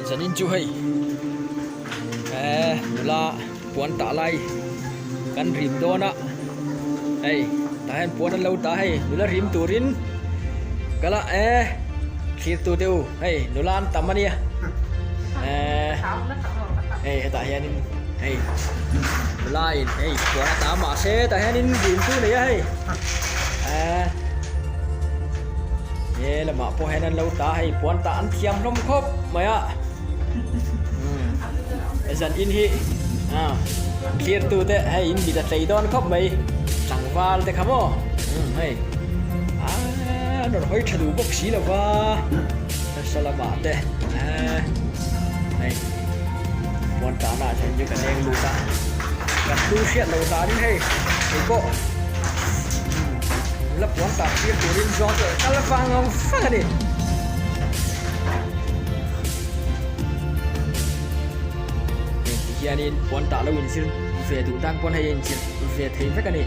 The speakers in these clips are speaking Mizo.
Zanin chu hei eh nula puan tah lai kan rim dawn a hei tah hian puan an lo tah a hei nula rim turin ka la eh thlir tu te u hei nula an tam a nia eh hei hetah hianin hei nula in hei puan a tah a mahse tah hianin rim tu nei a hei eh. He lamah pawh hian an lo ta hei puan tah an thiam hlawm khawp mai a zan in hi ah thlir tu te hei in mit a tlei dawn khawp mai tlangval te kha maw hei ah an rawn hawi tha duh bawk si lo va nasa lamah te eh hei puan tahna ah chuan kan eng lut a kan hlu hriat loh danin hei kei pawh. La puan tak tir turin zawng chu kal vang ang vang a ni. Heng ti hianin puan tah lo inzir ve duh tan pawn hei a inzir ve thei vek a ni.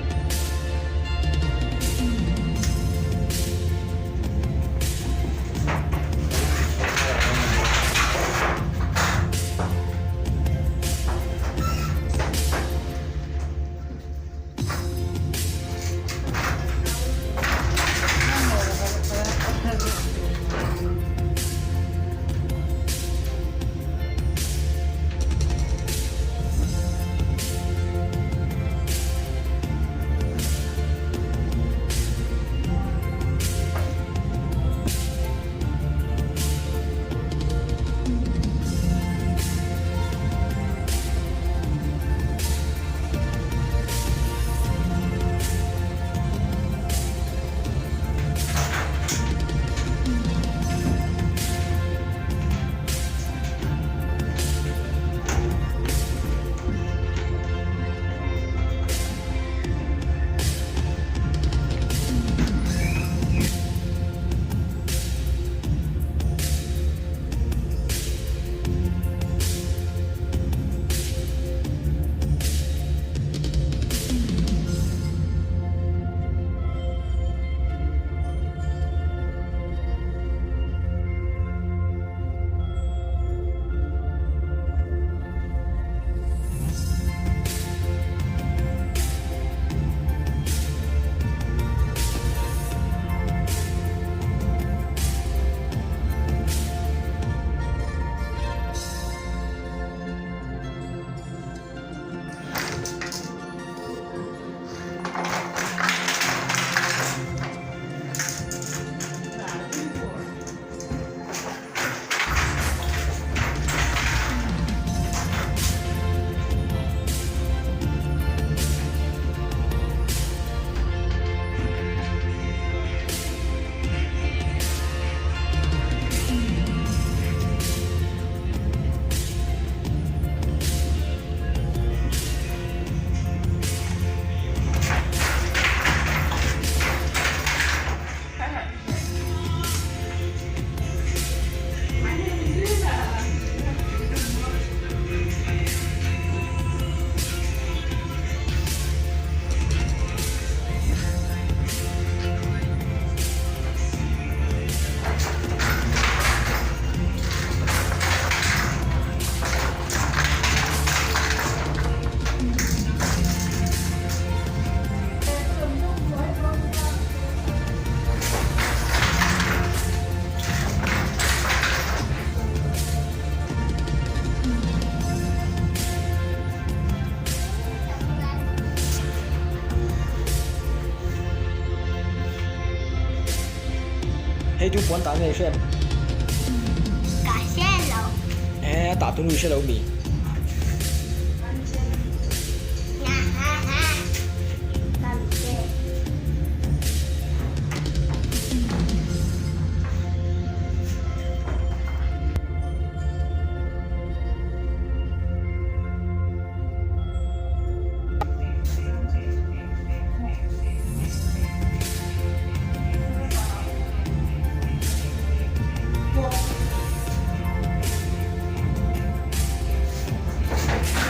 Hei chu puan tah nge i hriat? Ka hre lo. Eh, tah tu nu i hre lo mi?